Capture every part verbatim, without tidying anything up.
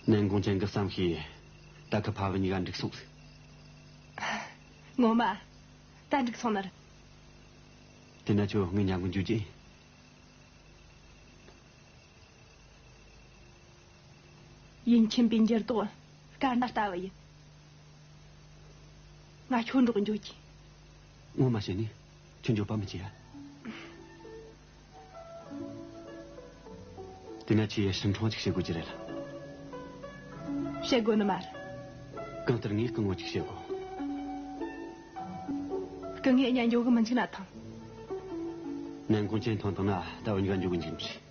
ནན་ཀོང་ཅན་གྱི་བསམ་ཤེས། ད་ཁི་ཕ་བུ་གཉིས་ཀ་འགྲིག་སོང་ཟིག་ངོ་མ། ད་འགྲིག་སོང་ནི་རེད། དེ་ན་ཁྱོད་ངའི་མྱ་ངན་འཇོག་རྒྱུ་ཡིན། ཡིན་ཁྱིམ་པའི་འགྱུར་ལྡོག་དཀར་ནག་ལྟ་བུ་ཡིན། ང་ཁྱོད་འགྲོགས་འགྱོ་གི། ངོ་མ་བཤད་ནི། ཁྱོད་འགྱོད་པ་མི་བྱེད་ཡ། དེ་ན་ཁྱེད་ཡ་ཕྱིར་འཁྲུངས་ཅིག་བྱེད་དགོས་ཀྱི་རེད་ལ། བཤད་དགོས་ནི་མ་རེད། གང་ལྟར་ངས་སྐུ་ངོ་ཅིག་བཤད་དགོས། སྐུ་ངོས་གཉའ་འགྱོ་གི་མི་འཇུག་ན་ཐང་། ནན་ཀོང་ཅན་ཐོན་དང་ན་ད་འུ་གཉིས་ཀ་འགྱོ་གི་འཇུག་མི་ཤེས།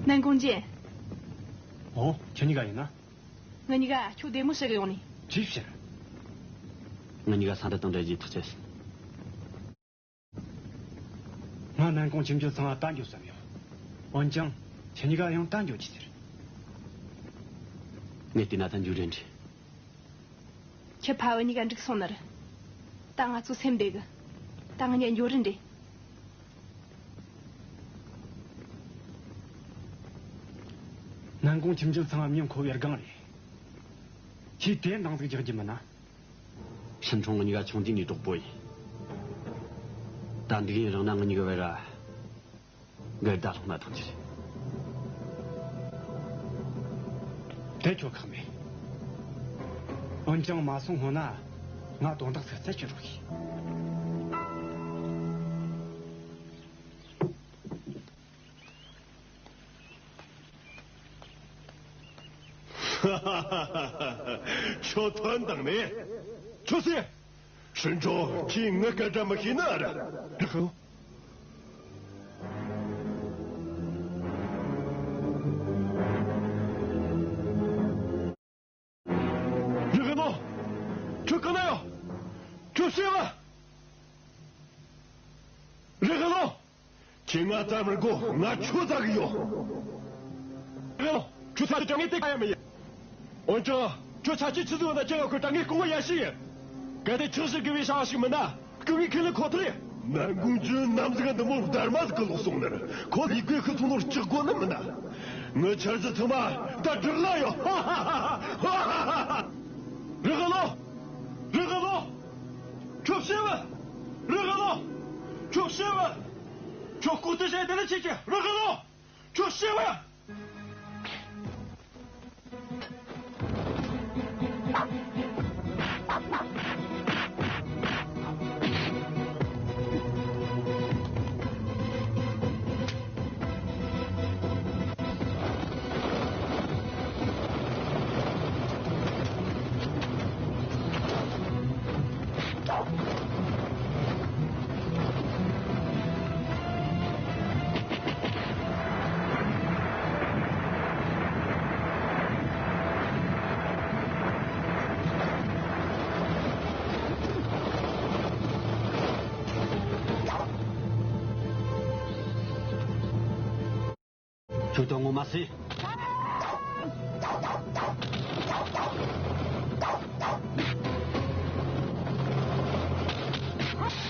ནན་ཀོང་ཅན། ཨོ། ཁྱེད་གཉིས་ཀ་ཡིན་ན། ང་གཉིས་ཀ་ཁྱོད་བདེ་མོ་བྱེད་གི་ཡོང་ནི། ཅིའི་ཕྱིར། ང་གཉིས་ཀ་ས་འདི་དང་འབྲལ་རྒྱུའི་ཐག་བཅད་སོང་། ང་ནན་ཀོང་ཁྱིམ་རྒྱུད་ཚང་མ་ད་འགྱོ་བསམ་ཡོད། འོན་ཀྱང་ཁྱེད་གཉིས་ཀ་ཡང་ད་འགྱོ་རྒྱུ་ཟེར། ངས་བལྟས་ན་ད་འགྱོ་རན་འདྲ། ཁྱེད་ཕ་བུ་གཉིས་ཀ་འགྲིག་སོང་ནི་རེད། ད་ང་ཚོ་སེམས་བདེ་གི། ད་ང་གཉིས་འགྱོ་རན་འདྲ། ནན་ཀོང་ཁྱིམ་རྒྱུད་ཚང་མ་མྱི་མཁོ་བའི་སྒང་རེད། ཁྱེད་དེ་འདང་ཟིག་རྒྱག་རྒྱུ་མིན་ན། ཕྱིར་འཁྲུངས་ང་གཉིས་ཀ་ཆུང་དུས་ནས་གྲོགས་པོ་ཡིན། ད་འདུག་ཡུན་རིང་ན་ང་གཉིས་ཀ་བར་ར་འགལ་ཟླ་ལྷུང་ན་ཐང་ཆེ་རེད། དེ་ཁྱོད་ཁག་མེད། འོན་ཀྱང་མ་སོང་སྔོན་ན་ང་དོན་དག་ཟིག་རྩད་གཅོད་རོགས་གྱིས། ཁྱོད་ཐོན་དང་ནི། ཁྱོད་སུ་ཡིན། ཧྲིན་ཀྲོ། ཁྱོས་ངའི་སྐད་སྒྲ་མི་ཤེས་ནི་ཨ་ར། ལགས་སོ། རི་ཀ་ནོ། ཁྱོད་ག་ན་ཡོད། ཁྱོད་ཤེས་པ། རི་ཀ་ནོ། ཁྱེད་ང་བཙལ་མི་དགོས། ང་ཁྱོད་བཙལ་གི་ཡོད། རི་ཀ་ནོ། ཁྱོད་ཚ་གྲང་ངེས་དེ་ག་ཡ་མི་ཡིན། འོན་ཀྱང་ཁྱོད་ཚ་གྱི་ཆུ་ཚོད་ན་ཁྱེད་ང་ཁོས་གྲང་ངེས་སྐུ་ངོ་ཡ་ཤི་ཡིན། གལ་ཏེ་ཁྱོད་ཤི་དགོས་པའི་བྱ་བ་ཞིག་མིན་ན། སྐུ་ངོས་ཁས་ལེན་ཁོ་ཐག་རེད། ནན་ཀོང་ཅན་ནམ་ཟིག་འདི་མོ་སྡར་མ་ཟིག་གི་ལོག་སོང་ནི་རེད། ཁོ་ལུས་པོའི་ཤི་སོང་ནོར་སྐྲག་དགོས་ནི་མིན་ན། ངའི་འཆར་གཞི་ཚང་མ་ད་སྒྲིག་ལ་ཡོད། ཧ་ཧ་ཧ། རི་ཀ་ནོ། རི་ཀ་ནོ། ཁྱོད་ཤེས་པ། རི་ཀ་ནོ། ཁྱོད་ཤེས་པ། ཁྱོད་ལྐོག་ཏུ་བྱས་དེ་ལ་ཆེ་ཆེ། རི་ཀ་ནོ། ཁྱོད་ཤེས་པ། ཁྱོད་དོན་ངོ་མ་སེ།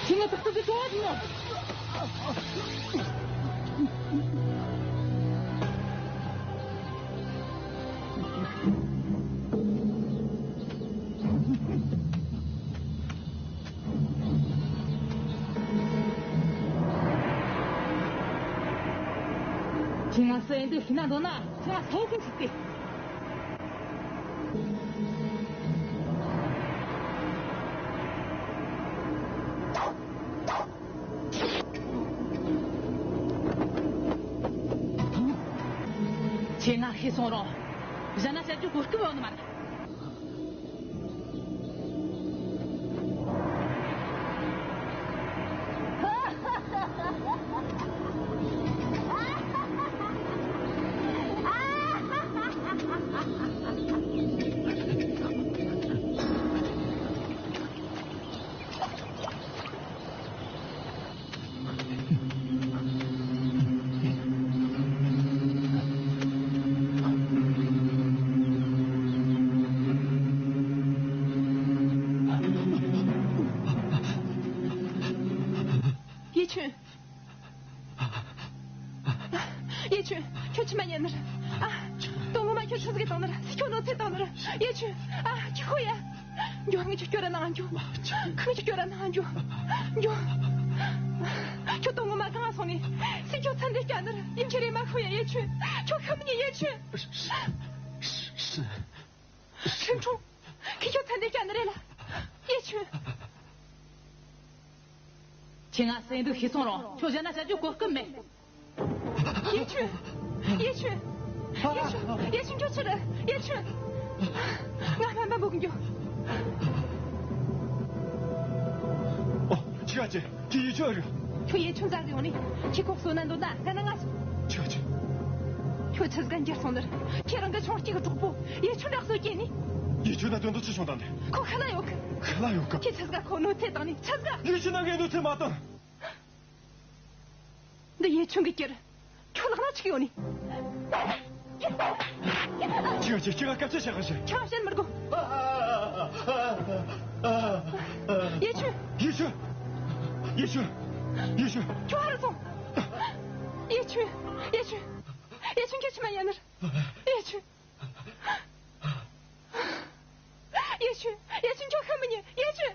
ཁྱེད་ངའི་ཐག་ཐག་གི་ཅོག་ནོ། ཁྱེད་ང་སུ་ཡིན་འདུག་ཤི་ན་འདོད་ན་ཁྱེད་ང་སོ་ཁོ་ཞིག་སྟེ། ཁྱེད་ང་ཤི་སོང་རུང་། གཞན་ན་བཤད་རྒྱུ་གོ་སྐབས་ཡོད་ནི་མ་རེད། ཡེ་ཆུན། ཁྱོད་ཆི་མ་ཉན་ནི་རེད། ཨ། དོན་ངོ་མ་ཁྱོད་ཆི་ཟིག་བཏང་ནི་རེད། སུས་ཁྱོད་གནོད་འཚེ་བཏང་ནི་རེད། ཡེ་ཆུན། ཨ། ཁྱི་ཁོ་ཡ། འགྱོ། ངས་ཁྱོད་སྐྱོ་ར་ནང་འགྱོ། ངས་ཁྱོད་སྐྱོ་ར་ནང་འགྱོ། འགྱོ། ཁྱོད་དོན་ངོ་མ་གང་ང་སོང་ནི། སུས་ཁྱོད་ཚན་འདི་བསྐྱལ་ནི་རེད། ཡིན་ཁྱེད་རེ་མ་ཁོ་ཡ། ཡེ་ཆུན། ཁྱོད་ཤི་མི་ཉན། ཡེ་ཆུན། ཧྲིན་ཁྲུང་། ཁྱོད་ཚན་འདི་བསྐྱལ་ནི་རེད་ལ། ཡེ་ཆུན། ཁྱེད་ང་སེམས་སྡུག་ཤི་སོང་རུང་ཁྱོད་གཞན་ན་བྱ་རྒྱུ་གོ་སྐབས་མེད། ཡེ་ཆུན། ཡེ་ཆུན། ཡེ་ཆུན། ཡེ་ཆུན། ཁྱོད་ཆི་རེད། ཡེ་ཆུན། ང་སྨན་པ་འབོད་གི་འགྱོ། ཨོ། ཁྱི་ཁ་ཅན། ཁྱི་ཡེ་ཆུན་རེད། ཁྱོད་ཡེ་ཆུན་བཙལ་གི་ཡོང་ནི། ཁྱི་ཁོ་གསོད་ན་འདོད་ན་ང་ན་ང་སོང་། ཁྱི་ཁ་ཅན། ཁྱོད་ཆི་ཟིག་ག་འགྱུར་སོང་ནི་རེད། ཁྱེད་རང་གི་ཆུང་སྐྱེས་གི་གྲོགས་པོ་ཡེ་ཆུན་ར་གསོད་རྒྱུ་ནི། ཡེ་ཆུན་ན་དོན་དག་ཆི་བྱུང་བཏང་ནི། ཁོ་ཁ་ལ་ཡོད་གི། ཁ་ལ་ཡོད་གི། ཁྱེད་ཆི་ཟིག་ག་ཁོ་གནོད་འཚེ་བཏང་ནི། ཆི་ཟིག་ག་ཡེ་ཆུན་ན་ངས་གནོད་འཚེ་མ་བཏང་། འདི་ཡེ་ཆུན་གི་གྱུར། ཁྱོད་ལག་ན་ཆི་ཡོད་ནི། ཁྱི་ཁ་ཅན། ཁྱི་ཁ་སྐད་ཆ་བཤད་ཁ་ཤས། ཁྱི་ཁ་བཤད་མི་དགོས། ཡེ་ཆུན། ཡེ་ཆུན། ཡེ་ཆུན། ཡེ་ཆུན། ཁྱོད་ཧ་ར་སོང་། ཡེ་ཆུན། ཡེ་ཆུན། ཡེ་ཆུན། ཁྱོད་ཆི་མ་ཡིན་ནི། ཡེ་ཆུན། ཡེ་ཆུན། ཡེ་ཆུན། ཁྱོད་ཤི་མི་ཉན། ཡེ་ཆུན།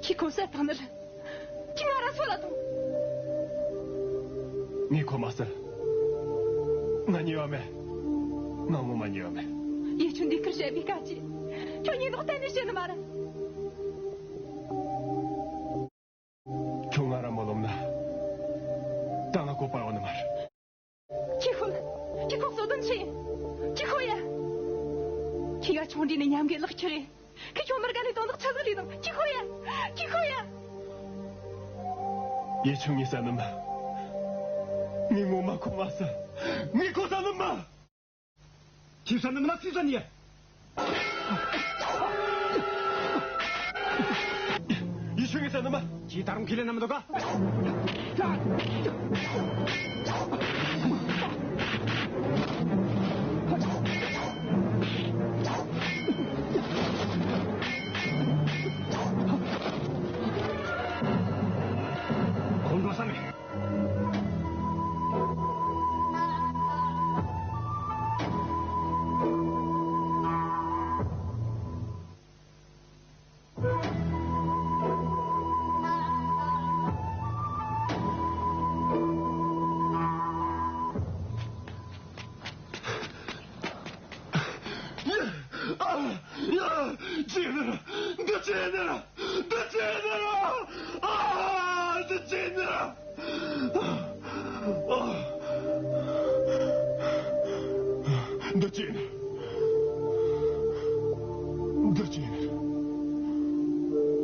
ཁྱི་ཁོ་བསད་བཏང་ནི་རེད། ཁྱི་ང་ར་སོད་ལ་ཐོངས། ངས་ཁོ་མ་བསད། ང་ཉེས་པ་མེད། ང་ངོ་མ་ཉེས་པ་མེད། ཡེ་ཆུན། འདི་སྐད་བཤད་པའི་སྐད་ཆ། ཁྱོད་ཉེས་དོགས་གཏན་ནས་བཤད་ནི་མ་རེད། ཁྱོད་ང་ར་མ་རློམ་ན། ད་ང་གོ་བ་ཡོད་ནི་མ་རེད། ཁྱི་ཁོ། ཁྱི་ཁོ་གསོད་དོན་ཆི་ཡིན། ཁྱི་ཁོ་ཡ། ཁྱི་ཡ་ཆུང་དུས་ནས་མཉམ་གི་ལག་ཁྱེར་རེད། ཁྱི་ཁྱོད་མི་དགའ་ལས་དོན་དག་ཆི་ཟིག་ལས་དང་། ཁྱི་ཁོ་ཡ། ཁྱི་ཁོ་ཡ། ཡེ་ཆུན། ངས་བསད་ནི་མིན། ངས་ངོ་མ་ཁོ་མ་བསད། ངས་ཁོ་བསད་ནི་མིན། ཁྱེད་བསད་ནི་མིན་ན་སུས་བསད་ནི་ཡིན། ཡེ་ཆུན། ངས་བསད་ནི་མིན། ཁྱེད་ད་རུང་ཁས་ལེན་ན་མི་འདོད་ག། ཁོང་ཁྲོ་ས་མེད། ཅི་ཡིན་ནི། འདི་ཅི་ཡིན་ནི། འདི་ཅི་ཡིན་ནི། ཨ། འདི་ཅི་ཡིན་ནི། འདི་ཅི་ཡིན་ནི། འདི་ཅི་ཡིན་ནི།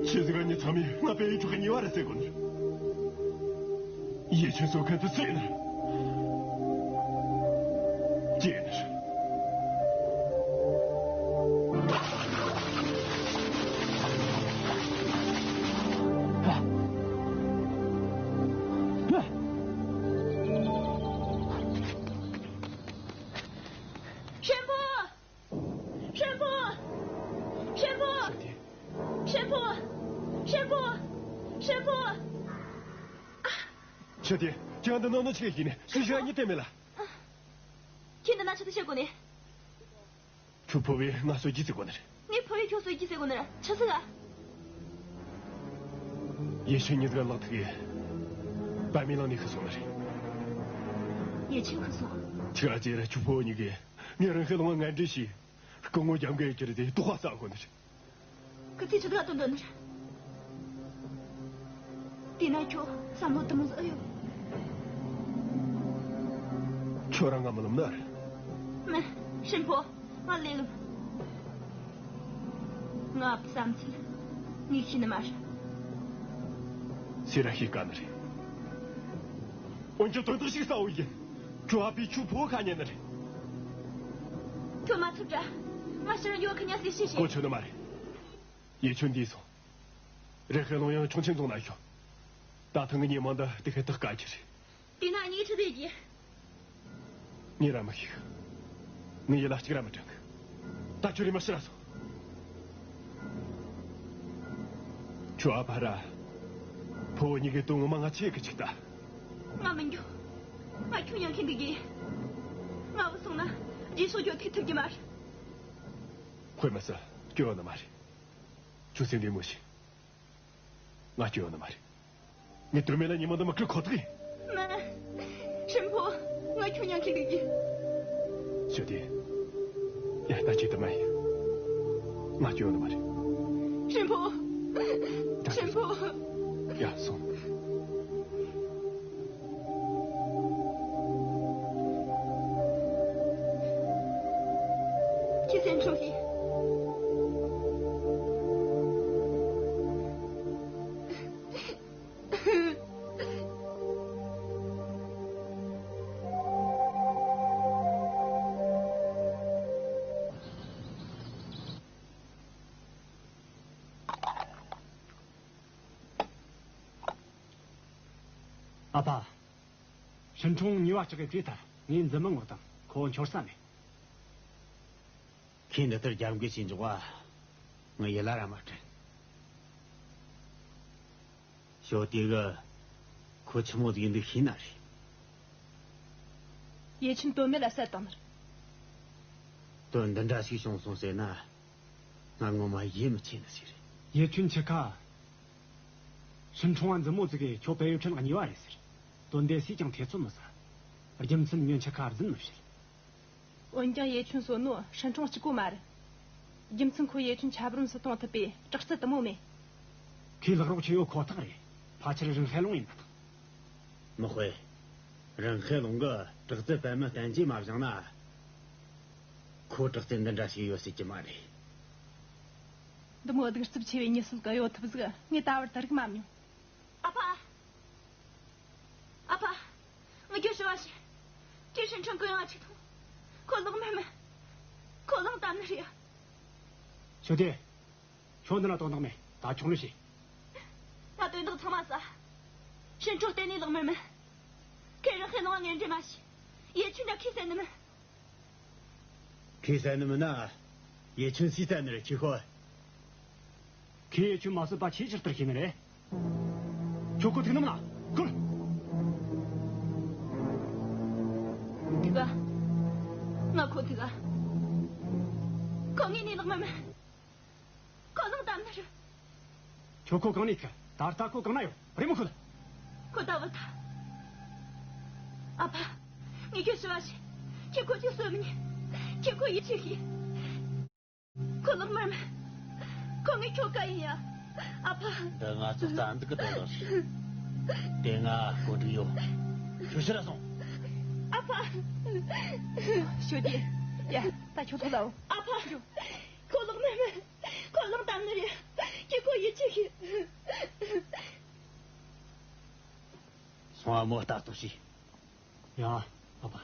ཁྱེད་ཟིག་ག་ཉིད་ཚང་མས་ང་པེ་ཡི་ཕྲུ་གུ་ཉེས་པ་རེད་ཟེར་གོ་ནི། ཡེ་ཆུན་གསོད་མཁན་དེ་སུ་ཡིན་ནི། ཅི་ཡིན་ནི། ཧྲན་པོ། ཧྲན་པོ། ཧྲན་པོ། ཧྲན་པོ། ཧྲན་པོ། ཧྲན་པོ། ཤ་དེ། ཁྱེད་འདི་ནང་ནས་ཆི་ཡིན་ནི། སུས་ཤ་ཉི་བལྟས་མེད་ལ། ཁྱེད་འདི་ན་ཆི་ཟིག་བྱེད་གོ་ནི། ཁྱོད་ཕོ་བས་ང་གསོད་རྒྱུ་ཟེར་གོ་ནི་རེད། ངས་ཕོ་བས་ཁྱོད་གསོད་རྒྱུ་ཟེར་གོ་ནི་རེད། ཆི་ཟིག་ག། ཡེ་ཆུན་ཉིད་ཀ་ལག་ཐུག་གིས་པད་མའི་གླིང་ནས་ཤི་སོང་ནི་རེད། ཡེ་ཆུན་ཤི་སོང་། ཁྱེད་ཨ་ཅེ་ར་ཁྱོད་ཕོ་གཉིས་ཀས་ངས་རང་ཤི་ལོང་བ་ངན་འབྲེལ་བྱས། སྐུ་ངོ་རྒྱབ་འགལ་གྱི་རེད་དེ་དོགས་པ་ཟ་གོ་ནི་རེད། ཁི་ཚེ་ཆི་ཟིག་ག་དོན་དོན་ནི་རེད། དེས་ན་ཁྱོད་བསམ་བློ་དུ་མོ་ཟིག་ཨེ་ཡོད། ཁྱོད་རང་ང་མི་ལོམ་ནི་རེད། མིན། ཧྲན་པོ། ང་ལས་ལོམ། ང་བསམ་ཚུལ་ངས་ཤེས་ནི་མ་རེད། སུས་ར་ཤེས་དཀའ་ནི་རེད། འོན་ཀྱང་དོན་དག་ཞིག་གསལ་བོ་ཡིན། ཁྱོད་ཨ་ཕས་ཁྱོད་ཕོ་ཁ་ཉན་ནི་རེད། ཁྱོད་མ་ཚུགས་དྲ། ང་ཕྱིར་ཡོང་ཁ་ཉན་ཟིག་ཤེས་ཤེས། གོ་ཆོད་ནི་མ་རེད། ཡེ་ཆུན་འདས་སོང་། རེ་ཧེ་ལུང་ཡང་ཁྱུང་ཆེན་རྫོང་ན་ཤོག། ད་ཐེངས་ངའི་ཉེས་མིང་འདི་དེ་ཁེ་ཐག་དཀའ་གི་རེད། དེས་ན་ངས་ཁྲིད་དེ་རྒྱུ། ངས་ར་མི་ཤེས་གི། ངས་ཡིད་ལ་གཅིག་ར་མི་དྲན་གི། ད་ཁྱོད་རེམ་མ་ཕྱིར་ར་སོང་། ཁྱོད་ཨ་ཕ་ར་ཕུ་བོ་གཉིས་ཀའི་དོན་ངོ་མ་ང་ཆི་ཡེ་གི་ཅིག་ལྟ། ང་མི་འགྱོ། ཁྱོད་ཉན་མཁན་འདུག་གི། ང་བུད་སོང་ན་རྗེས་སུ་ཁྱོད་ཐུག་ཐུབ་ཀྱི་མ་རེད། དཔེ་མི་སྲིད། སྐྱོ་བ་ནི་མ་རེད། ཁྱོད་སེམས་བདེ་མོ་བྱོས། ང་སྐྱོ་ཡོང་ནི་མ་རེད། ངས་དོན་མེད་ལ་ཉིན་མོ་འདི་མི་བསྐུལ་ཁོ་ཐག་ཡིན། མ། ཧྲིན་ཕོ། ང་ཁྱོད་ཉན་མཁན་འདུག་གི། ཞོ་དེ། ཡ། ད་ཅི་ད་མ་ཡིན། ང་སྐྱོ་ཡོང་ནི་མ་རེད། ཧྲིན་ཕོ། ད་ཧྲིན་ཕོ། ཡ། སོང་། ཁྱེད་སེམས་ཆུང་བྱོས། ཨ་ཕ། ཧྲིན་ཁྲུང་ཉེས་པ་ལྕགས་ཀྱི་བྲིས་ཐལ། ངས་འཛིན་མི་ངོ་དང་ཁོ་འཆོར་ས་མེད། ཁོས་འདི་ལྟར་རྒྱབ་འགལ་བྱས་འཇོག་པ་ངའི་ཡིད་ལ་ར་མ་དྲན། ཞོ་དེ་གི་ཁོ་ཆི་མོ་ཟིག་ཡིན་འདུག་ཤེས་ན་རེད། ཡེ་ཆུན་དོན་མེད་ལ་བསད་བཏང་ནི་རེད། དོན་འདི་འདྲ་ཞིག་བྱུང་སོང་ཟེར་ན། ང་ངོ་མ་ཡིད་མི་ཆེས་ནི་ཟིག་རེད། ཡེ་ཆུན་ཁྱི་ཁ། ཧྲིན་ཁྲུང་བ་འཛིན་མོ་ཟིག་གིས་ཁྱོད་པད་ཡུལ་ཁྲིན་གཉིས་པ་རེད་ཟེར། དོན་དེ་སུས་ཀྱང་ཐེ་ཚོམ་མི་ཟ། རྒྱུ་མཚན་ངས་ཁྱི་ཁ་རྫུན་མི་བཤད། འོན་ཀྱང་ཡེ་ཆུན་གསོད་ནོ་ཧྲིན་ཁྲུང་གཅིག་པོ་མ་རེད། རྒྱུ་མཚན་ཁོ་ཡེ་ཆུན་ཆབ་རོམ་སུ་གཏོང་ཐུབ་པའི་དྲག་རྩལ་དུ་མོ་མེད། ཁོས་ལག་རོགས་ཆེ་ཡོད་ཁོ་ཐག་རེད། ཕལ་ཆེར་རིན་ཧེ་ལུང་ཡིན་པ་དང་། མི་དཔེ། རིན་ཧེ་ལུང་གིས་དྲག་རྩལ་པད་མ་བསྟན་རྒྱས་མ་སྦྱངས་ན། ཁོ་དྲག་རྩལ་འདི་འདྲ་ཞིག་ཡོད་སྲིད་ཀྱི་མ་རེད། འདི་མོ་གདུག་རྩུབ་ཆེ་བའི་ཉེས་སྲོལ་ག་ཡོད་ཐུབ་ཟིག་ངས་ད་བར་དུ་རིག་མ་མྱོང་། ཨ་ཕ། ཨ་ཕ། ངས་ཁྱོད་ཞུ་བ་ཞུ། ཁྱོས་ཧྲིན་ཁྲུང་གུ་ཡངས་ཅིག་ཐོངས། ཁོ་ལག་དམར་མིན། ཁོ་གླང་དམ་ནི་རེད། ཞོ་དེ། ཁྱོད་འདི་ན་དོན་དག་མེད། ད་ཆོག་ལེ་བྱེད། ང་དོན་དག་ཚང་མ་བསལ། ཧྲིན་ཁྲུང་གཏན་ནས་ལག་དམར་མིན། ཁོས་རིན་ཧེ་ལུང་ངན་འབྲེལ་མ་བྱས། ཡེ་ཆུན་འདྲ་ཁོས་བསད་ནི་མིན། ཁོས་བསད་ནི་མིན་ན། ཡེ་ཆུན་སུས་བསད་ནི་རེད་ཁྱོས་ཤོད། ཁོས་ཡེ་ཆུན་མ་གསོད་པ་ཁྱོས་ཇི་ལྟར་ཤེས་ནི་རེད། ཁྱོད་ཁོ་ཐུག་ནམ་ན་ཁུར། ཐུག་ག་ང་ཁོ་ཐུག་ག་ཁོ་ངེད་གཉིས་ལག་དམར་མིན། ཁོ་གླང་དམ་ནི་རེད། ཁྱོད་ཁོ་གང་ནས་ཐུག་ད་ལྟ་ཁོ་གང་ན་ཡོད། རེམ་མོ་ཁུར། ཁོ་ད་བུད་ཐལ། ཨ་ཕ། ངས་ཁྱོད་ཞུ་བ་ཞུ། ཁྱོས་ཁོ་ཅིག་གསོད་མི་ཉན། ཁྱོས་ཁོ་ཡིད་ཆེས་ཤིག་ཁོ་ལག་དམར་མིན། ཁོ་ངའི་ཁྱོ་ག་ཡིན་ཡ། ཨ་ཕ། འདི་ང་ཚོ་རྩ་འཛུགས་ཀྱི་དོན་དག་རེད། དེ་ང་བཀོད་སྒྲིག་ཡོད། ཁྱོད་ཕྱིར་ར་སོང་། ཨ་ཕ། ཞོ་དེ། ཡ། ད་ཁྱོད་ཐུག་ལའོ། ཨ་ཕ། ཁྱོད། ཁོ་ལག་དམར་མིན། ཁོ་གླང་དམ་ནི་རེད། ཁྱོས་ཁོ་ཡིད་ཆེས་ཤིག་སོང་ཨ་མོ་ལྟ་རྟོག་བྱོས། ཡ། ཨ་ཕ།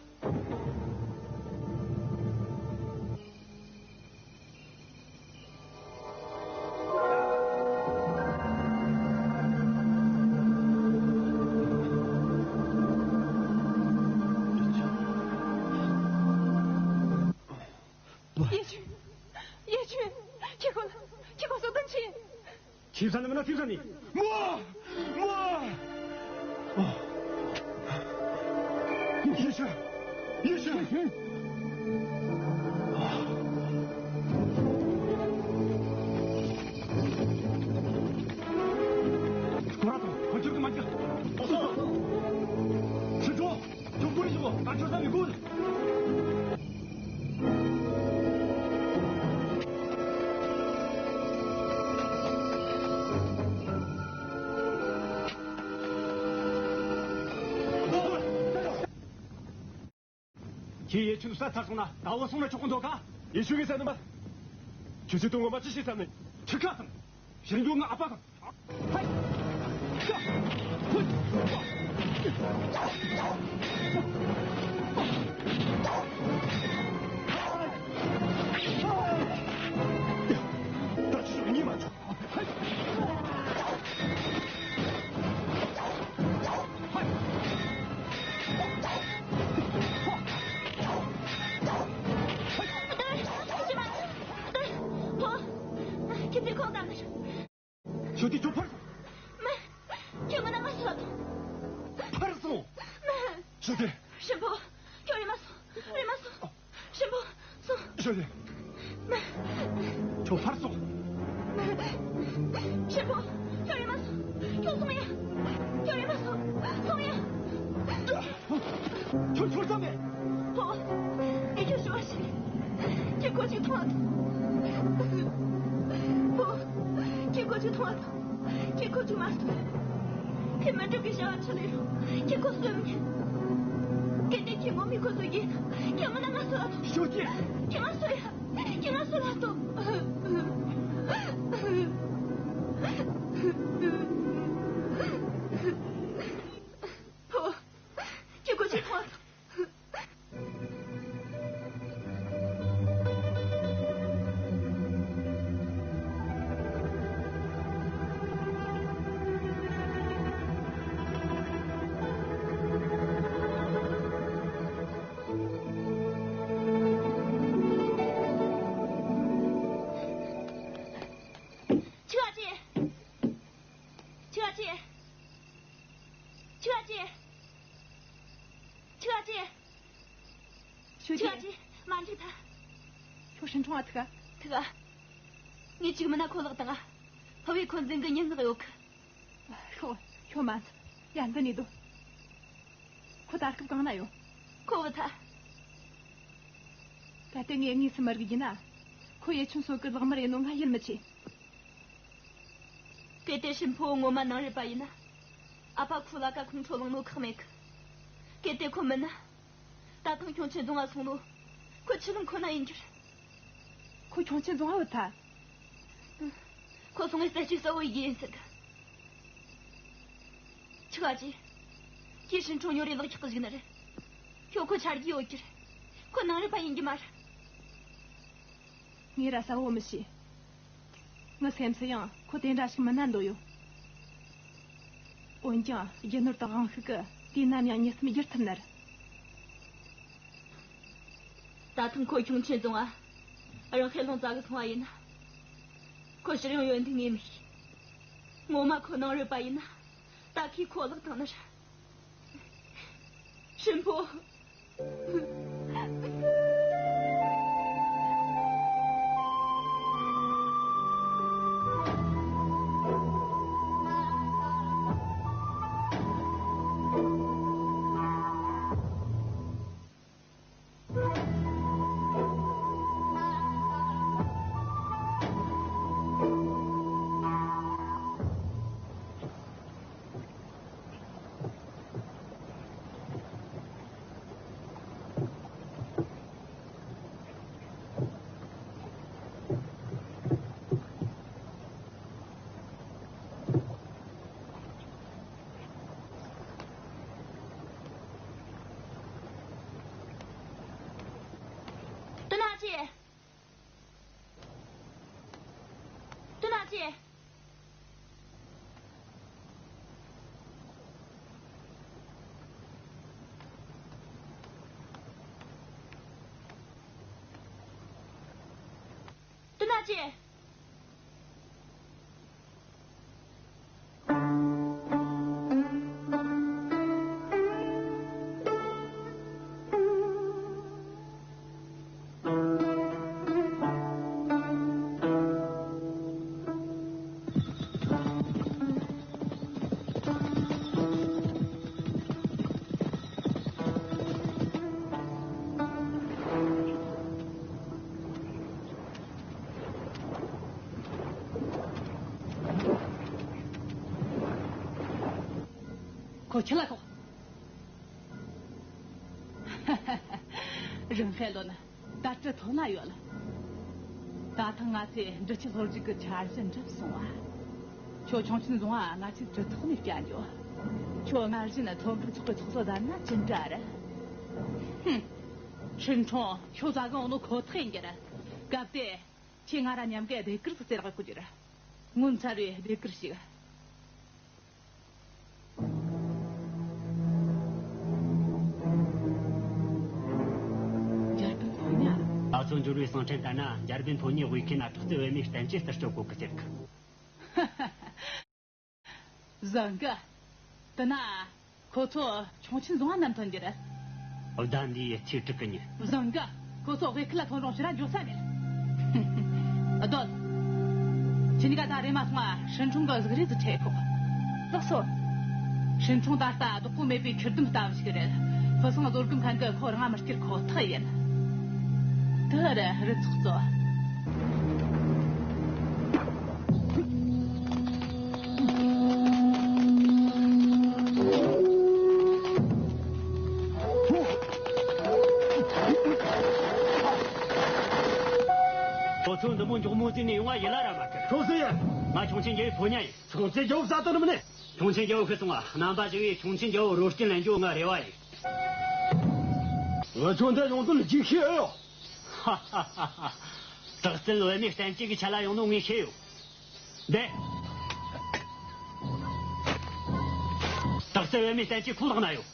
ཡེ་ཆུན། ཡེ་ཆུན། ཁྱེད་ཁོ་ལ། ཁྱེད་ཁོ་སོ་དོན་ཆེ། ཁྱེད་ས་ནི་མིན་ན་ཁྱེད་ས་ནི། མོ། མོ། ཡེ་ཆུན། ཡེ་ཆུན། ཁོ་ར་དང་ཁོ་ཁྱོད་ཀྱི་མ་རྒྱག་ཨོ་སོ། ཁྱེད་ཚོ། ཁྱོད་ཀུན་ཞིག་གོ། ད་ཁྱོད་ས་མི་དགོས། ཁྱེད་ཡེ་ཆུན་བསད་ཚར་སོང་ན་ད་བུད་སོང་ན་ཆོག་གི་འདུག་ག་ཡེ་ཆུན་གྱིས་བསད་ནི་མ། ཁྱོད་ཚོས་དོན་ངོ་མ་ཅི་ཞིག་བསམ་ནས། ཁྱི་ཁ་དང་། ཕྱིར་འགྱོ་ང་ཨ་ཕ་དང་། ཁྱོད་དེ་ཁོང་དང་ནི། ཞོ་དེ་ཁྱོད་ཕར་སོང་། མིན། ཁྱོད་ང་ན་མ་ཤི་བ་དང་། ཕར་སོང་། མིན། ཞོ་དེ། ཧྲིན་པོ། ཁྱོད་རེམ་མ་སོང་། རེམ་མ་སོང་། ཧྲིན་པོ། སོང་། ཞོ་ལེ། ཁྱོད་ཕར་སོང་། ཧྲིན་པོ། ཁྱོད་རེམ་མ་སོང་། ཁྱོད་སོང་ཡ། ཁྱོད་རེམ་མ་སོང་། སོང་ཡ། ཁྱོད་ཁྱོད་ཚང་མས། ཕོ། ངས་ཁྱོད་ཞུ་བ་ཞིག་ཁྱོད་ཁོ་ཅིག་མཐོང་བ་དང་། ཕོ། ཁྱོད་ཁོ་ཅིག་མཐོང་བ་དང་། ཁྱོད་ཁོ་ཅིག་མ་གསོད། ཁྱོད་མི་འགྲུབ་པའི་བྱ་བ་ཆི་ལས་རུང་ཁྱོད་ཁོ་གསོད་མི་ཉན། གལ་ཏེ་ཁྱོད་ངོ་མས་ཁོ་གསོད་ཀྱི་ཡིན་ན། ཁྱོད་མིན་ན་ང་གསོད་ལ་ཐོངས། ཞོ་ཅི། ཁྱོད་ང་གསོད་ཡ། ཁྱོད་ང་གསོད་ལ་ཐོངས། ཕོ། ཁྱོད་ཁོ་ཅིག་མཐོང་བ་དང་། ཆུ་བ་ཅན། ཆུ་བ་ཅན། ཆུ་བ་ཅན། ཆུ་བ་ཅན། ཞོ་ཆུ་བ་ཅན། ཅན། མ་འགྲིག་ད། ཁྱོད་ཧྲིན་ཁྲོང་ང་ཐུག་ག་ཐུག་ག་ངས་གཅིག་མིན་ན་ཁོ་ལག་བཏང་ང་། ཕུ་བོས་ཁོ་འཛིན་གི་སྙན་ངག་ཡོད་གི། ཤོག་ཤོག་མ་ཚུགས་ཡ། འདི་ནས་སྡོད། ཁོ་ད་སྐབས་གང་ན་ཡོད། ཁོ་བུད་ཐལ། གལ་ཏེ་ངས་དངོས་སུ་མི་རིག་ཡིན་ན། ཁོ་ཡེ་ཆུང་སོག་གི་ལག་དམར་ཡིན་ནོ་ང་ཡིད་མི་ཆེས། གལ་ཏེ་ཧྲིན་ཕོ་ངོ་མ་ནང་རུལ་པ་ཡིན་ན། ཨ་ཕ་ཁོའི་ལ་ཀ་ཁོང་ཁྲོ་ལངས་ནོ་ཁག་མེད་གི། གལ་ཏེ་ཁོ་མིན་ན། ད་ཐེངས་ཁྱུང་ཆེན་རྫོང་ང་སོང་ནོ། ཁོ་ཆུ་ལུང་ཁོ་ན་ཡིན་རྒྱུ་རེད། ཁོ་ཁྱུང་ཆེན་རྫོང་ང་བུད་ཐལ། ཁོ་སོང་ངས་རྩད་གཅོད་གསལ་བོ་ཡིན་ཟེར་གི། ཆི་ག་ཅི། ཁྱེད་ཧྲིན་ཁྲོང་ཉོ་རེ་ལག་ཆགས་གི་བཞུགས་ནི་རེད། ཁྱོད་ཁོ་ཆ་རྒྱུས་ཡོད་རྒྱུ་རེད། ཁོ་ནང་རུལ་པ་ཡིན་རྒྱུ་མ་རེད། ངས་ར་གསལ་བོ་མི་ཤེས། ངའི་སེམས་སུ་ཡང་ཁོ་དེ་འདྲ་ཞིག་མིན་ན་འདོད་ཡོད། འོན་ཀྱང་རྒྱུ་ནོར་དང་དབང་ཤུགས་ཀྱིས་དུས་ནམ་ཡང་མྱི་སེམས་བསྒྱུར་ཐུབ་ནི་རེད། ད་ཐེངས་ཁོ་ཁྱུང་ཆེན་རྫོང་ང་རང་ཁེ་ལོང་བཙལ་གི་སོང་བ་ཡིན་ན། ཁོ་ཕྱིར་ཡོང་ཡོད་འདུག་ངས་མི་ཤེས། ངོ་མ་ཁོ་ནང་རུལ་པ་ཡིན་ན། ད་ཁོས་ཁོ་བརླག་བཏང་ནི་རེད། ཧྲིན་ཕོ། ཏུ་ན་ཅི། ཏུ་ན་ཅི། ཏུ་ན་ཅི། ཁོ་ཁྱི་ལ་ཁོ། རང་ཧེ་ལོ་ན་ད་གྲི་ཐོག་ན་ཡོད་ལ། ད་ཐེངས་ང་ཚོས་འབྲི་ཆུ་ལྷོ་རྒྱུད་ཀྱི་འཆར་གཞི་འགྲུབ་སོང་བ། ཁྱོད་ཆུང་ཆུང་བཟུང་བ་ང་ཚོས་གྲི་ཐོག་ནས་བསྐྱལ་འགྱོ། ཁྱོད་སྔར་བཞིན་ཐོན་ཁུངས་ཚོགས་པའི་ཚོགས་གཙོ་བསྡད་ན་ཅི་འདྲ་རེད། ཧུམ། ཧྲིན་ཁྲོང་ཁྱོད་ཟ་གི་འོང་ནོ་ཁོ་ཐག་ཡིན་གྱི་རེད། སྐབས་དེ་ཁྱེད་ང་ར་མཉམ་གི་ཟློས་གར་ཟིག་རྩེ་རག་གི་རྒྱུ་རེད། ངོ་མཚར་བའི་ཟློས་གར་ཞིག་འཇར་པན་ཕོ་ཉ། ང་ཚོ་འབྱོར་བའི་གསང་འཕྲིན་ལྟར་ན་འཇར་པན་ཕོ་ཉའི་དབུས་ཁུལ་ན་དྲག་རྩལ་བུད་མེད་བསྟན་བཅོས་ལྟར་སྤྱོད་གོ་གི་ཟེར་གི། བཟང་གི། དེ་ན་ཁོ་ཚོ་ཆུང་ཆུང་བཟུང་བ་ནམ་ཐོན་རྒྱུ་རེད། ཟླ་འདིའི་ཚེས་དྲུག་གི་ཉིན། བཟང་གི། ཁོ་ཚོ་དབུས་ཁུལ་ལ་ཐོན་རུང་ཕྱིར་ར་འགྱོ་ས་མེད། སྡོད། ཁྱེད་གཉིས་ཀ་ད་རེམ་མ་སོང་ང་ཧྲིན་ཁྲུང་གི་གཟུགས་རིས་ཟིག་ཁྲིད་ཁོ། ལགས་སོ། ཧྲིན་ཁྲུང་ད་ལྟ་བདག་པོ་མེད་པའི་ཁྱི་ལྡོམ་ལྟ་བུ་ཞིག་རེད། ཕུ་སང་བཟོ་སྒོམ་མཁན་གྱིས་ཁོ་རང་མི་སྐྱུར་ཁོ་ཐག་ཡིན། དེ་རུ་རུ་ཚོགས་ཚོ། ཁོ་ཚོ་འདི་མོ་མགྱོགས་མོ་བརྩིས་ནས་ཡོང་བ་ཡིད་ལ་ར་མ་ཁུར། ཁྱོད་སུ་ཡིན། ང་ཁྱུང་ཆེན་རྒྱལ་བོའི་ཕོ་ཉ་ཡིན། ཁྱུང་ཆེན་རྒྱལ་བོ་ས་དོན་མིན་ནས། ཁྱུང་ཆེན་རྒྱལ་བོ་ཤི་སོང་ང་། རྣམ་པ་ཞིག་གིས་ཁྱུང་ཆེན་རྒྱལ་བོ་རོ་སྐྱིན་ལེན་རྒྱུ་ང་རེ་བ་ཡིན། ང་ཁྱོད་འདི་ཡོང་དོན་ལ་ཅིག་ཤེས་ཨེ་ཡོད། ཧ་ཧ་ཧ་ཧ། དྲག་རྩལ་བུད་མེད་བསྟན་བཅོས་ཀྱི་ཆེད་ལ་ཡོང་ནོ་ངས་ཤེས་ཡོད། འདི། དྲག་རྩལ་བུད་མེད་བསྟན་བཅོས་ཁོ་ལག་ན་ཡོད།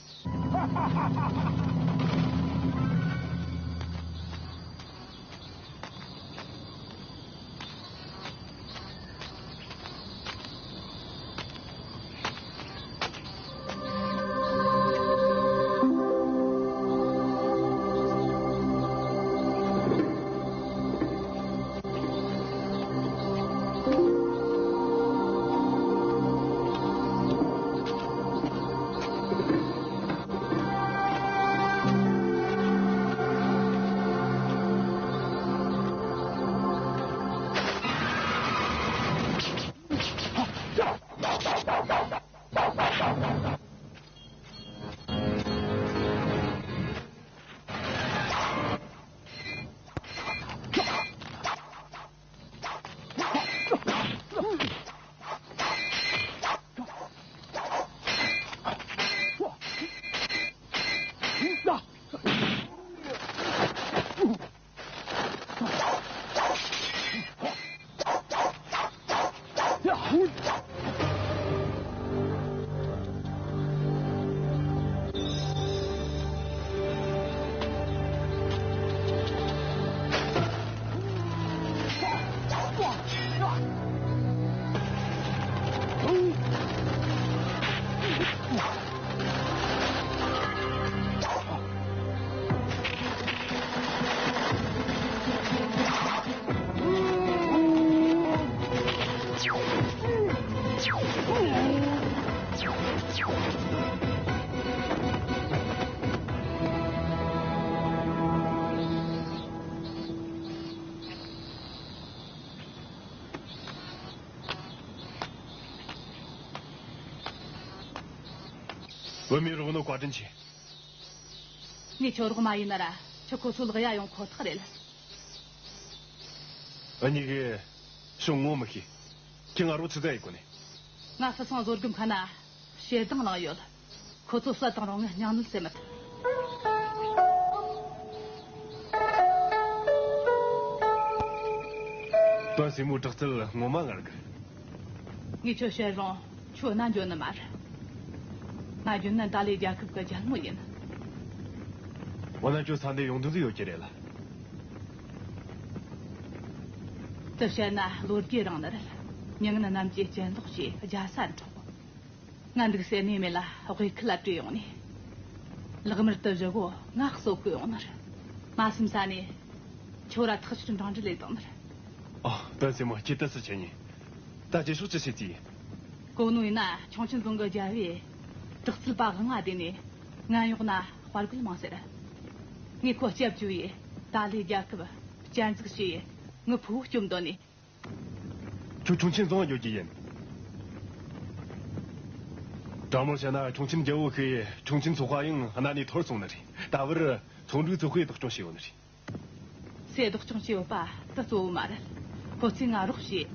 བུད་མེད་རོགས་ནོ་བཀའ་དྲིན་ཆེ། ངས་ཁྱོད་རོགས་མ་ཡིན་ན་ར་ཁྱོད་ཁོ་ཚོ་ལག་ཡ་ཡོང་ཁོ་ཐག་རེད། འུ་གཉིས་ཀས་ཤོག་ངོ་མི་ཤེས། ཁྱེད་ང་རོ་ཚི་ཙ་ཡི་གོ་ནས། ང་ཧྥུ་སང་བཟོ་སྒོམ་ཁ་ན་ཞེ་སྡང་ལངས་ཡོད། ཁོ་ཚོ་བསད་བཏང་རུང་ངས་སྙིང་ནད་སེལ་མི་ཐུབ། དོན་སྲིད་མོའི་དྲག་རྩལ་ངོ་མ་ངར་གི། ངས་ཁྱོད་བཤད་རུང་ཁྱོད་ན་འཇོན་ནི་མ་རེད། ང་རྒྱུན་ནན་ཏཱ་ལའི་རྒྱལ་ཁབ་ཀྱི་རྒྱལ་མོ་ཡིན། འོ་ན་ཁྱོད་ས་འདི་ཡོང་དུས་ཟིག་ཡོད་ཀྱི་རེད་ལ། དེ་བཤད་ན་ལོ་རྒྱུས་རིང་ནི་རེད། མྱི་ངན་རྣམས་ཀྱིས་གྱེན་ལོག་བྱས་རྒྱལ་ས་འཕྲོག་ང་འདུག་སའི་གནས་མེད་ལ་དབུས་ཁུལ་ལ་བྲོས་ཡོང་ནས། ལག་དམར་དུ་བཞི་གོ་ང་གསོད་གི་ཡོང་ནི་རེད། མ་སེམས་ས་ནས་ཁྱོད་ར་ཐག་ཆོད་འབྲང་འདྲི་ལས་བཏང་ནི་རེད། ཨ། ཏན་སྲས་མོ་ཁྱེད་ཏི་སི་ཆེ་ཉིན། ད་རྗེས་ཕྱོགས་ཅི་བྱེད་ཀྱི་ཡིན། གོ་ནོ་ཡིན་ན་ཁྱུང་ཆེན་རྫོང་གི་རྒྱལ་བོས་དྲག་རྩལ་པ་ལྔ་བསྡུས་ནས་ང་ཡོང་ན་དཔའ་རྒོད་མང་ཟེར། ངས་ཁོ་སྐྱབས་བཅོལ་ཡས་ཏཱ་ལའི་རྒྱལ་ཁབ་བསྐྱར་འཛུགས་བྱས་ཡས་ངའི་ཕུ་བོ་སྐྱོབ་འདོད་ནས། ཁྱོད་ཁྱུང་ཆེན་རྫོང་འགྱོ་རྒྱུ་ཡིན། དྲང་མོར་བཤད་ན་ཁྱུང་ཆེན་རྒྱལ་བོ་ཤི་ཡས་ཁྱུང་ཆེན་ཚོགས་པ་ཡང་གནའ་ནས་འཐོར་སོང་ནི་རེད། ད་བར་ཚོང་འབྲེལ་ཚོགས་པས་བདག་སྐྱོང་བྱས་ཡོད་ནི་རེད། སུས་བདག་སྐྱོང་བྱས་ཡོད་པ་དེ་གཙོ་བོ་མ་རེད། ཁོ་ཚོས་ང་རོགས་བྱས།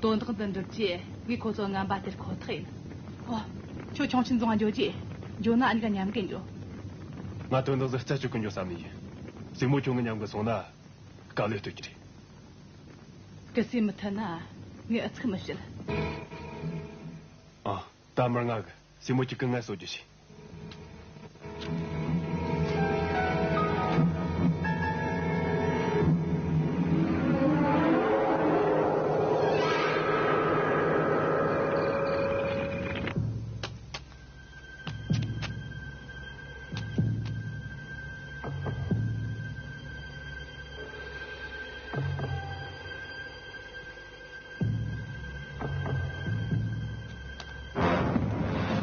དོན་དག་འདི་འགྲུབ་རྗེས་ངས་ཁོ་ཚོ་ངན་པ་སྟེར་ཁོ་ཐག་ཡིན། ཨོ། ཁྱོད་ཁྱུང་ཆེན་རྫོང་འགྱོ་རྒྱུ། འགྱོ་ན་ཨ་ནི་ག་མཉམ་གི་འགྱོ། ང་དོན་དག་ཟིག་རྩད་གཅོད་གི་འགྱོ་བསམ་ནི་ཡིན། སྲས་མོ་ཁྱོད་ངའི་མཉམ་གི་སོང་ན་དཀའ་ལས་སྟོན་གྱི་རེད། གལ་སྲིད་མི་ཐུབ་ན་ངས་ཨུ་ཚུགས་མི་བྱེད། ཨ། ད་མར་ང་གི་སྲས་མོ་ཁྱེད་ཀྱི་ངལ་གསོ་རྒྱུ་བྱེད།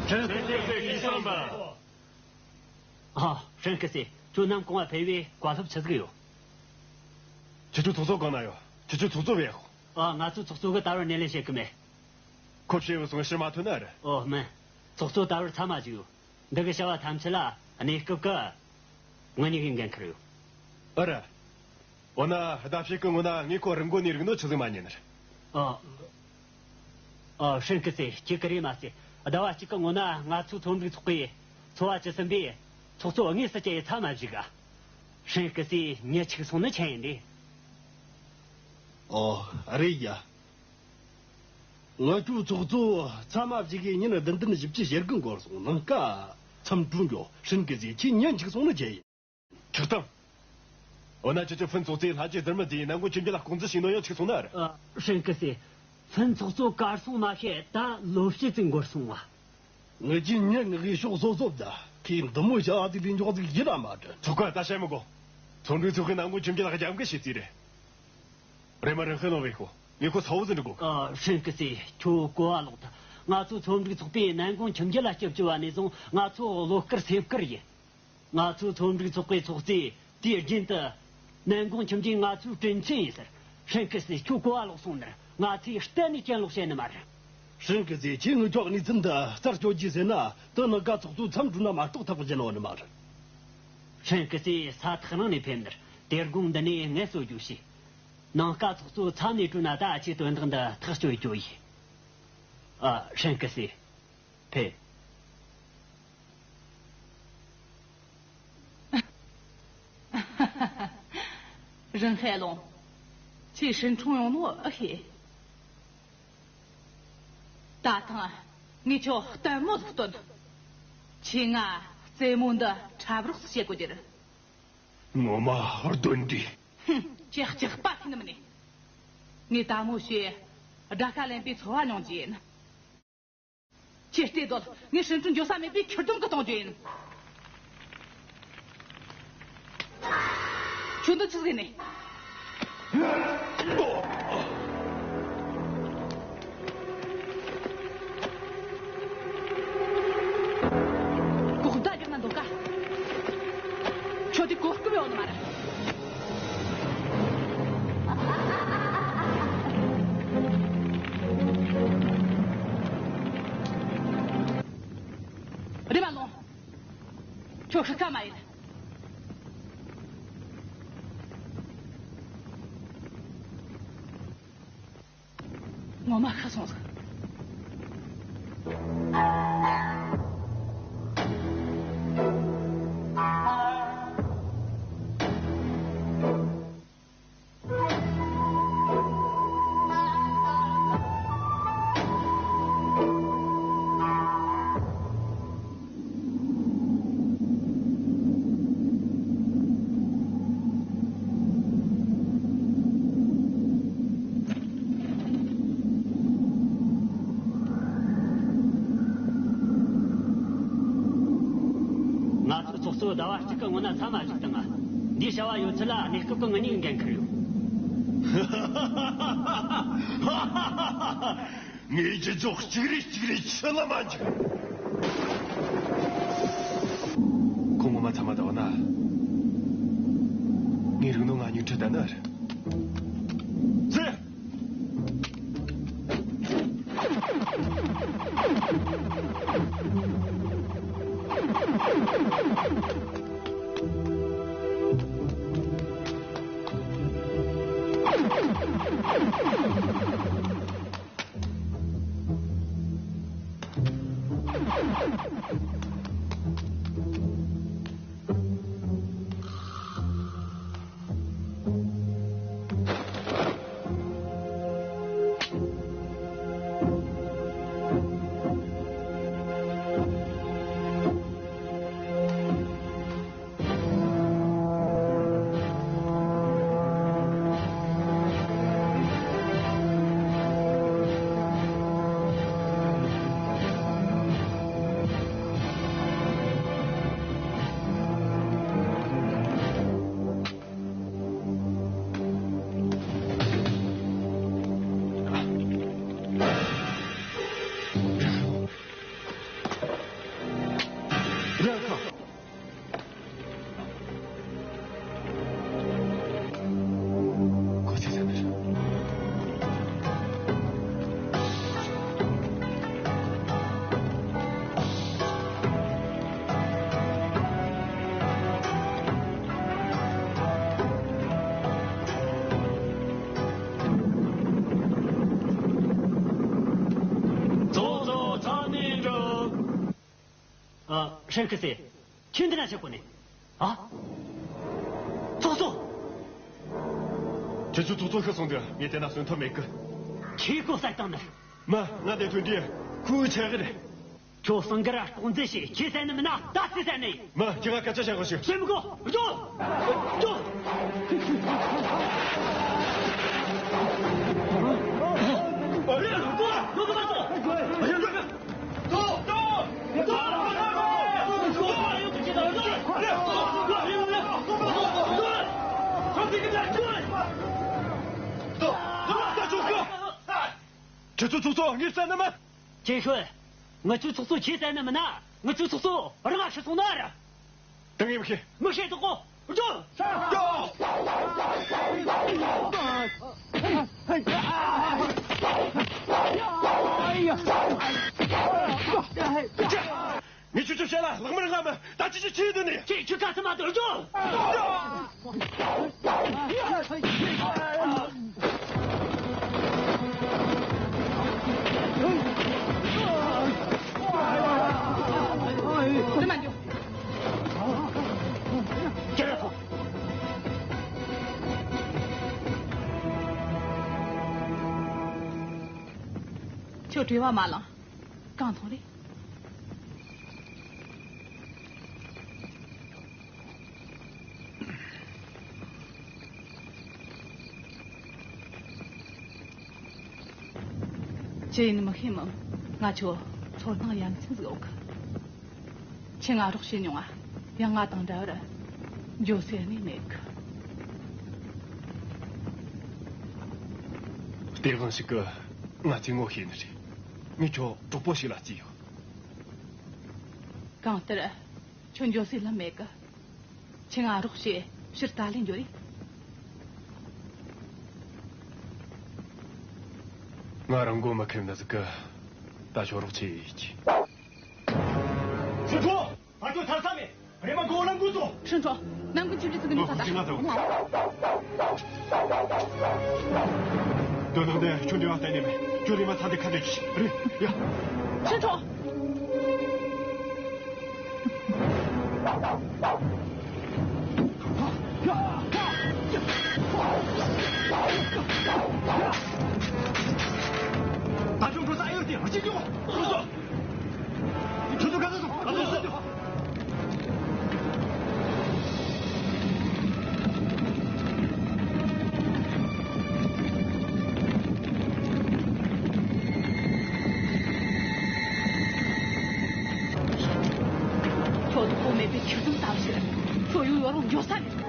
ཁྲེན་ཏེ་ཏེ་ཀི་སམ་པ། ཨ། ཧྲེན་སྐུ་སྲས། ཁྱོད་ནམ་གུང་བ་ཕེབས་པས་བཀའ་སློབ་ཆི་ཟིག་ཡོད། ཁྱེད་ཚོའི་ཚོགས་གཙོ་གང་ན་ཡོད། ཁྱེད་ཚོའི་ཚོགས་གཙོ་བས་ཤོག་ཨ། ང་ཚོའི་ཚོགས་གཙོ་གིས་ད་བར་སྣེ་ལེན་བྱེད་ཀྱི་མེད། ཁོ་ཕྱིར་བུད་སོང་ཕྱིར་མ་ཐོན་ནི་རེད། ཨོ་མིན། ཚོགས་གཙོ་ད་བར་མཚམས་མ་ཞིག་ཡོད། འདི་གི་བྱ་བ་ཐམས་ཅད་ལ་གནས་སྐབས་ཀྱི་ངེད་གཉིས་ཀྱིས་འགན་འཁུར་ཡོད། ཨ་རེད། འོ་ན་ཟླ་ཕྱེད་ཀྱི་སྔོན་ན་ངས་ཁོ་རི་མགོ་ནས་རིག་ནོ་ཆི་ཟིག་མ་ཉན་ནི་རེད། ཨ། ཨ། ཧྲེན་སྐུ་སྲས། ཁྱེད་ཀྱིས་རེད་མ་ཟེར། ཟླ་བ་གཅིག་གི་སྔོན་ན་ང་ཚོའི་ཚོགས་སྒྲིག་ཚོགས་པས་ཚོ་བ་བཅུ་གསུམ་པས་ཚོགས་གཙོ་དངོས་སུ་བསྐྱལ་ཡི་མཚམས་མ་ཞིག་ག་ཧྲེན་སྐུ་སྲས་མྱི་འཆིག་སོང་ནི་ཆི་ཡིན་ཏེ། ཨོ། རེད་ཡ། ང་ཚོའི་ཚོགས་གཙོ་མཚམས་མ་ཞིག་གི་ཉིན་བདུན་ལྡན་བཞི་བཅུ་ཞེ་དགུ་འགོར་སོང་། ནངས་ཀ་མཚམས་གྲོལ་འགྱོ། ཧྲེན་སྐུ་སྲས། ཁྱེད་མྱི་འཆིག་སོང་ནི་ཆི་ཡིན། ཆགས་དང་། འོ་ན་ཁྱེད་ཚོ་ཧྥུན་ཚོགས་གཙོས་ལྷ་རྗེ་ཟུར་མི་དེའི་ནན་ཀུང་ཁྱིམ་རྒྱུད་ལ་རྐང་འཛུལ་བྱས་ནོ་ཡང་འཆིག་སོང་ནི་རེད། ཨ། ཧྲེན་སྐུ་སྲས། ཧྥུན་ཚོགས་གཙོ་གར་སོང་མ་ཤེས། ད་ལོ་ཕྱེད་ཙམ་འགོར་སོང་བ། ངེད་ཀྱིས་མྱི་མངགས་གི་ཕྱོགས་སོ་སོ་བརྒྱབ། ཁོས་འདི་མོ་བྱ་བ་ཟིག་ལས་མགྱོགས་ཟིག་ཡིན་ར་མ་དྲན། ཚོགས་གཙོ། ད་བཤད་མི་དགོས། ཚོགས་སྒྲིག་ཚོགས་ཁང་ནན་ཀུང་ཁྱིམ་རྒྱུད་ལ་རྒྱབ་འགལ་བྱས་རྩིས་རེད། རེམ་མ་རིན་ཧེ་ལོང་བོས་ཤོག་ངས་ཁོ་གསལ་བོ་ཟིག་འདྲི་དགོས། ཨ། ཧྲེན་སྐུ་སྲས། ཁྱོད་གོ་བ་ལོག་ཐལ། ང་ཚོའི་ཚོགས་སྒྲིག་ཚོགས་པས་ནན་ཀུང་ཁྱིམ་རྒྱུད་ལ་སྐྱབས་བཅོལ་བ་ནས་བཟུང་ང་ཚོ་བློ་དཀར་སེམས་དཀར་ཡིན། ང་ཚོའི་ཚོགས་སྒྲིག་ཚོགས་པའི་ཚོགས་གཙོས་དུས་རྒྱུན་དུ་ནན་ཀུང་ཁྱིམ་རྒྱུད་ང་ཚོའི་དྲིན་ཆེན་ཡིན་ཟེར། ཧྲེན་སྐུ་སྲས། ཁྱོད་གོ་བ་ལོག་སོང་ནི་རེད། ང་ཚོས་གཏན་ནས་གྱེན་ལོག་བྱེད་ནི་མ་རེད། ཧྲེན་སྐུ་སྲས། ཁྱེད་ངེད་ཚོའི་གནས་ཚུལ་འདི་རྩད་གཅོད་རྒྱུ་ཟེར་ན། དེ་ནངས་ཀ་ཚོགས་གཙོ་མཚམས་གྲོལ་ན་མ་གཏོགས་ཐབས་བྱེད་ནི་མ་རེད། ཧྲེན་སྐུ་སྲས། ས་ཐག་རིང་ནས་ཕེབས་ནི་རེད། དེ་དགོང་འདི་ནས་ངལ་གསོ་རྒྱུ་བྱོས། ནངས་ཀ་ཚོགས་གཙོ་མཚམས་ནས་གྲོལ་ན་ད་ཁྱེད་དོན་དག་འདི་ཐག་གཅོད་རྒྱུ་ཡིན། ཨ། ཧྲེན་སྐུ་སྲས། ཕེབས། རིན་ཧེ་ལོང་། ཁྱེད་ཧྲིན་ཁྲུང་ཡོང་ནོ་ཨེ་ཤེས། ད་ཐེངས་ངས་ཁྱོད་ལྟད་མོ་ཟིག་སྟོན། ཁྱེད་ང་རྩེད་མོ་འདི་འཁྲབ་རོགས་བྱེད་དགོས་རྒྱུ་རེད། ངོ་མ་གདོན་འདྲེ། ཧུམ། ཁྱེད་སྐྲག་པ་ཤི་ནི་མིན་ནི། ངས་ད་མོ་ཞེས་དགྲ་ཤ་ལེན་པའི་ཚོར་བ་མྱོང་རྒྱུ་ཡིན། ཁྱེད་བལྟས་སྡོད། ངས་ཧྲིན་ཀྲུང་འགྱོད་ས་མེད་པའི་ཁྱེར་སྡོམ་གི་གཏོང་རྒྱུ་ཡིན། ཁྱོད་འདི་ཆི་ཟིག་ནས། གོག་མདའ་རྒྱག་ན་འདོད་ཀ། ཁྱོད་དེ་གོ་སྐབས་ཡོད་ནི་མ་རེད། རེམ་མ་ལོངས། ཁྱོད་ཤི་ཁ་མ་ཡིན། ངོ་མ་ཤི་སོང་ཟིག། ང་ཚོའི་ཚོགས་གཙོ་ཟླ་བ་གཅིག་གི་སྔོན་ན་མཚམས་མ་བཞག་བཏང་ང་། འདིའི་བྱ་བ་ཡོད་ཚད་ལ་གནས་སྐབས་ཀྱི་ངེད་གཉིས་འགན་འཁུར་ཡོད། ངས་ཁྱེད་ཚོ་གཅིག་རེ་གཅིག་རེ་ཆུ་ལ་མ་འཇུག། ཁོ་ངོ་མ་ཚང་མ་ད་འོ་ན། ངའི་རིག་ནོ་ང་ཉུང་ཁྲི་ལྟ་ན་རེད། ཚེ། ཨ། ཧྲེང་ཁི་སི། ཁྱོད་འདི་ན་ཆི་གོ་ནི། ཨ། ཚོགས་གཙོ། ཁྱེད་ཚོའི་ཚོགས་གཙོ་ཤི་སོང་དུས་ངས་དེ་ན་གསོན་ཐབས་མེད་གི། ཁྱེད་ཁོ་བསད་བཏང་ནི། མ། ང་དེ་ཐོན་དུས་ཁོའི་ཆེ་གི་རེད། ཁྱོད་སང་གི་ར་ལྟོགས་འཛིན་བྱེད། ཁྱེད་བསད་ནི་མིན་ན་ད་སུས་བསད་ནི་ཡིན། མ། ཁྱེད་ང་སྐད་ཆ་བཤད་དགོས་ཤིག་བཤད་མི་དགོས། རྒྱོ། རྒྱོ། ཁྱེད་ཚོའི་ཚོགས་གཙོ་ངས་བསད་ནི་མིན། ཅིན་ཤུན། ང་ཚོའི་ཚོགས་གཙོ་ཁྱེད་བསད་ནི་མིན་ན། ང་ཚོའི་ཚོགས་གཙོ་རང་ང་ཤི་སོང་ནི་རེད། ད་ངས་མི་ཤེས། མི་ཤེས་དོ་གོ། རྒྱུ། རྒྱུ། ངས་ཁྱོད་ཚོ་བཤད་ལ་ལག་དམར་ང་མི་ད་ཅི་ཅི་ཁྱེད་དུ་ནས། ཁྱེད་ཁྱོད་ག་ཚོད་མ་དོར་རྒྱུ། དེ་མ་འགྱོ། ཁྱེད་ར་ཐོངས། ཁྱོད་བྲེལ་བ་མ་ལངས། གང་ཐོང་རེད། ཅི་ཡིན་མི་ཤེས་མོད། ང་ཁྱོད་ཚོར་སྣང་ཡ་མཚན་ཟིག་ཡོད་གི། ཁྱེད་ང་རོགས་བྱེད་མྱོང་ང་། ཡང་ང་དང་འདྲ་བར་འགྱོ་སའི་གནས་མེད་གི། སྟེས་དབང་ཞིག་གིས་ང་ཚོས་ངོ་ཤེས་ནི་རེད། ངས་ཁྱོད་གྲོགས་པོ་ཞིག་ལ་བརྩིས་ཡོད། གང་ལྟར་ཁྱོད་འགྱོ་སའི་ལམ་མེད་གི། ཁྱེད་ང་རོགས་བྱེད། ཕྱིར་ཏཱ་ལའི་འགྱོ་རེ། ང་རང་མགོ་མི་ཁེལ་ནི་ཟིག་གི། ད་ཁྱོད་རོགས་བྱེད་ཀྱི། ཁྲིན་ཁྲོ། ད་ཁྱོད་ཐར་ས་མེད། རེམ་མ་མགོ་ལ་འགུལ་ཐོངས། ཁྲིན་ཁྲོ། ནམ་གུང་ཁྱིམ་རྒྱུད་ཚོ་གི་ནི་ད་ད། ཁྱིམ་ང་ཐོངས། དོན་དག་འདི་ཁྱོད་འདྲི་བ་གཏན་ནས་མེད། ཁྱོད་རེམ་མ་ཚ་འདི་ཁ་འདི་གྱིས་རེད་ཡ། ཁྲིན་ཁྲོ། ད་ཁྱོད་འགྲོ་ས་ཨེ་ཡོད་དེ་རུ་ཅིག་འགྱོ། ཁྱོད་ཚོ་ག་ཚོད་སོང་། ག་ཚོད་སོང་། ཁྱོད་ཚོ་མེད་པའི་ཆུ་ཟམ་ལྟ་བུ་ཞིག་ཁྱོད་ཡོང་ཡོང་རུང་འགྱོ་ས་མེད།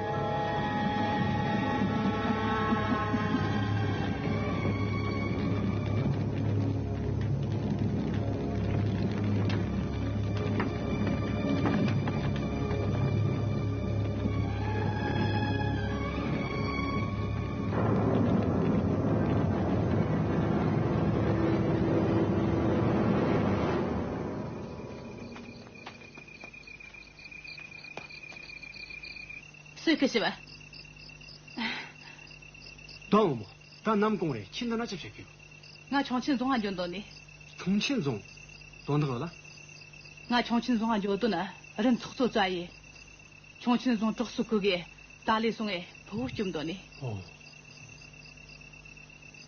སུས་ཁུ་ཞི་བ། དོན་ངོ་མོ། ད་ནམ་གུང་རེད། ཁྱེད་འདི་ན་ཅི་བྱེད་ཀྱི་ཡོད། ང་ཆུང་ཆེན་རྫོང་ང་འགྱོ་འདོད་ནི། ཆུང་ཆེན་རྫོང་། དོན་དག་ཡོད་ལ། ང་ཆུང་ཆེན་རྫོང་ང་འགྱོ་དོན་ནི་རིན་ཚོགས་གཙོ་བཙའ་ཡིན། ཆུང་ཆེན་རྫོང་དྲག་སུ་ཁུ་གིས་ཏཱ་ལའི་སོང་ངས་ཕུ་བོ་སྐྱོབ་འདོད་ནི། ཨོ།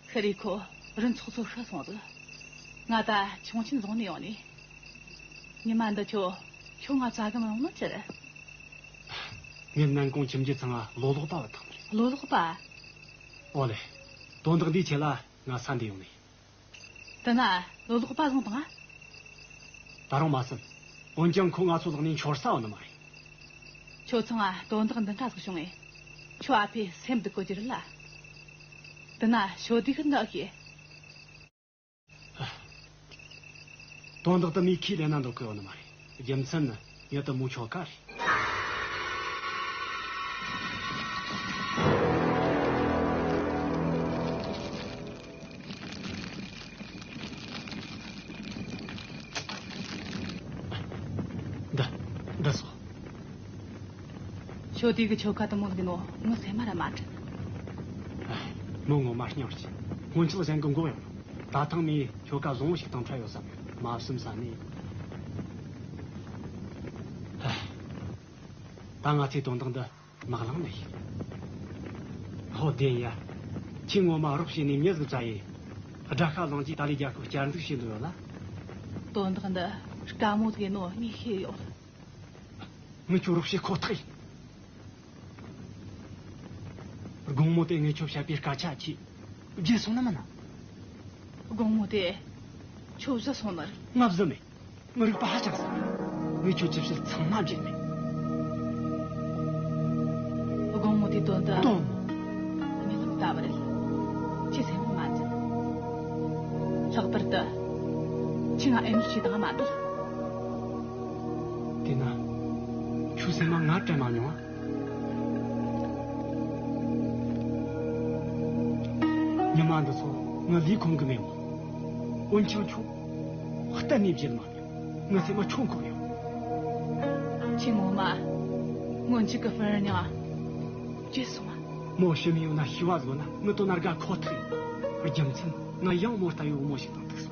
ཤི་རི་ཁོ་རིན་ཚོགས་གཙོ་ཤི་སོང་ཟིག་ང་ད་ཆུང་ཆེན་རྫོང་ནས་ཡོང་ནི། ཉི་མ་འདི་ཁྱོད་ཁྱོད་ང་བཙལ་གི་མི་ཡོང་ནི་ཅི་རེད། ངས་ནན་ཀོང་ཁྱིམ་རྒྱུད་ཚང་ང་ལོ་ལོག་པ་བུད་ཐང་རེད། ལོ་ལོག་པ། ཨོ་ལེ། དོན་དག་འདིའི་ཆེད་ལ་ང་ས་འདི་ཡོང་ནི། དེ་ན་ལོ་ལོག་པ་བཟུང་བཏང་ང་། ད་རུང་མ་ཟིན། འོན་ཀྱང་ཁོ་ང་ཚོ་ལག་ནས་འཆོར་ས་ཡོད་ནི་མ་རེད། ཁྱོད་ཚང་ང་དོན་དག་འདི་འདྲ་ཟིག་བྱུང་ངས། ཁྱོད་ཨ་ཕས་སེམས་སྡུག་གོ་རྒྱུ་རེད་ལ། དེ་ན་ཞོ་དུས་ཁུར་འདི་ཨེ་ཤེས། དོན་དག་དེ་མི་ཁས་ལེན་ན་འདོད་གི་ཡོད་ནི་མ་རེད། རྒྱུ་མཚན་ནི་ངེད་དེ་མོ་ཁྱོ་ག་རེད། འདི་འདི་སོ། ཞོ་དུས་ཀྱི་ཁྱོ་ག་དེ་མོ་ལ་གི་ནོ་ངོ་སེམས་མ་ར་མ་དྲན། མོ་ངོ་མ་སྙིང་རྗེ། སྔོན་ཆད་གཞན་གི་མགོ་ཡོང་། ད་ཐེངས་མི་ཁྱོ་ག་བཟང་བོ་ཞིག་དང་འཕྲད་ཡོད་བསམ་ཡོད་མ་བསམ་ས་ནས། ད་ང་ཚོས་དོན་དག་འདི་མ་གླེང་ནི་ཡིན། ཧོ། བདེན་ཡ། ཁྱེད་ངོ་མ་རོགས་བྱས་ནས་མྱི་ཟིག་བཙལ་ཡས། དགྲ་ཤ་ལངས་རྗེས་ཏཱ་ལའི་རྒྱལ་ཁབ་བསྐྱར་འཛུགས་བྱེད་འདོད་ཡོད་ལ། དོན་དག་འདི་དཀའ་མོ་ཟིག་ཡིན་ནོ་ངས་ཤེས་ཡོད། ངས་ཁྱོད་རོགས་བྱེད་ཁོ་ཐག་ཡིན། དགོང་མོ་དེ་ངས་ཁྱོད་བཤད་པའི་སྐད་ཆ་ཁྱེད་བརྗེད་སོང་ནི་མིན་ན། དགོང་མོ་དེ་ཁྱོད་བཟི་སོང་ནི་རེད། ང་བཟི་མེད། ངའི་རིག་པ་ཧ་ཅང་གསལ། ངས་ཁྱོད་ཅི་བཤད་ཚང་མ་བརྗེད་མེད། དགོང་མོ་དེའི་དོན་དུ། དོན་མོ། རྨི་ལམ་ལྟ་བུ་རེད། ཁྱེད་སེམས་མ་འཛིན། ལྷག་པར་དུ་ཁྱེད་ང་ཨེམ་ཆི་དང་མ་འདུག། དེས་ན་ཁྱོད་སེམས་མ་ང་དྲན་མ་མྱོང་ཨ། ཉི་མ་འདི་ཚོ་ང་ལས་ཁུངས་གི་མེད་མོ། འོན་ཀྱང་ཁྱོད་གཏན་ནས་བརྗེད་མ་མྱོང་། ངའི་སེམས་མ་ཁྱོད་འཁོར་ཡོད། ཁྱེད་ངོ་མ་སྔོན་ཆད་གི་ཧྥུན་རི་ཉང་བརྗེད་སོང་ང་། མོ་ཤི་མི་ཡོང་ན་ཤི་བ་བཟོ་ན་ངའི་དོན་ན་དགའ་ཁོ་ཐག་ཡིན། རྒྱུ་མཚན་ང་ཡང་མོ་ལྟ་བུའི་བུ་མོ་ཞིག་དང་ཐུག་སོང་།